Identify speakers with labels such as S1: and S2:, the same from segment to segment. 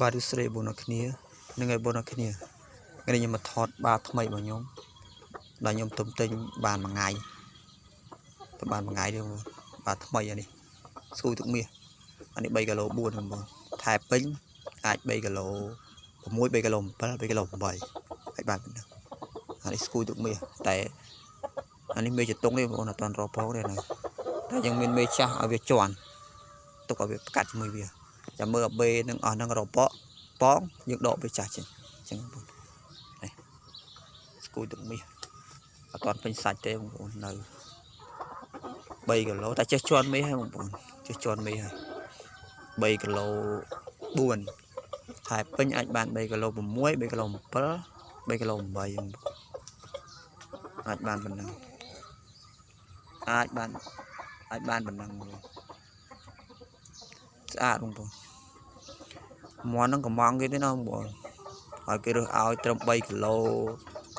S1: បាទសួស្តីបងប្អូនគ្នានឹងឲ្យបងប្អូនគ្នាថ្ងៃនេះខ្ញុំមកថតបាថ្មីរបស់ខ្ញុំដែលខ្ញុំទំទិញបានមួយថ្ងៃទៅបានមួយថ្ងៃទេបងប្អូនបាទថ្មីអានេះស្គូទឹកមាសអានេះ3គីឡូ4បងប្អូនថែពេញអាច3គីឡូ6 3គីឡូ7 3គីឡូ8ហើយបានប៉ុណ្ណឹងអានេះស្គូទឹកមាសតែអានេះមេចតុងទេបងប្អូនអត់ទាន់រកផងទេណាតែយើងមានមេចាស់ឲ្យវាជន់ទុកឲ្យវាផ្កាត់ជាមួយវាចាំមើលអាបេនឹងអស់ហ្នឹងរប៉កប៉ងយើងដកវាចាស់ចេញអញ្ចឹងបងប្អូននេះស្គូទឹកមាសអត់ទាន់ពេញសាច់ទេបងប្អូននៅ3គីឡូតែចេះជន់មេហើយបងប្អូនចេះជន់មេហើយ3គីឡូ4ថែពេញអាចបាន3គីឡូ6 3គីឡូ7 3គីឡូ8បងប្អូនអាចបានប៉ុណ្ណឹងអាចបានអាចបានប៉ុណ្ណឹងបងប្អូនស្អាតបងប្អូនមាន់ហ្នឹងកំងគេទេណាបងប្អូនឲ្យគេរើសឲ្យត្រឹម3គីឡូ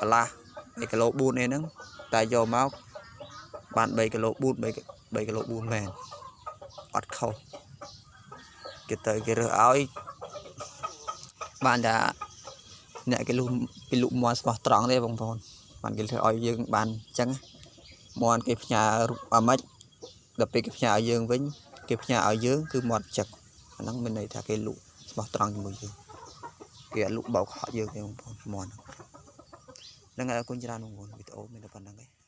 S1: កន្លះ3គីឡូ4អីហ្នឹងតែយកមកបាន3គីឡូ4 3គីឡូ4មែនអត់ខុសគេទៅគេរើសឲ្យបានតែអ្នកគេលុះគេលុមាន់ស្មោះត្រង់ទេបងប្អូនបានគេធ្វើឲ្យយើងបានអញ្ចឹងមាន់គេផ្ញើរូបអាម៉េចដល់ពេលគេផ្ញើឲ្យយើងវិញគេផ្ញើឲ្យយើងគឺមាត់ចឹកអាហ្នឹងមានន័យថាគេលក់ស្មោះត្រង់ជាមួយយើងគេអត់លក់បោកខកយើងទេបងប្អូនមាន់ហ្នឹងហើយអរគុណច្រើនបងប្អូនវីដេអូមានតែប៉ុណ្្នឹងឯង។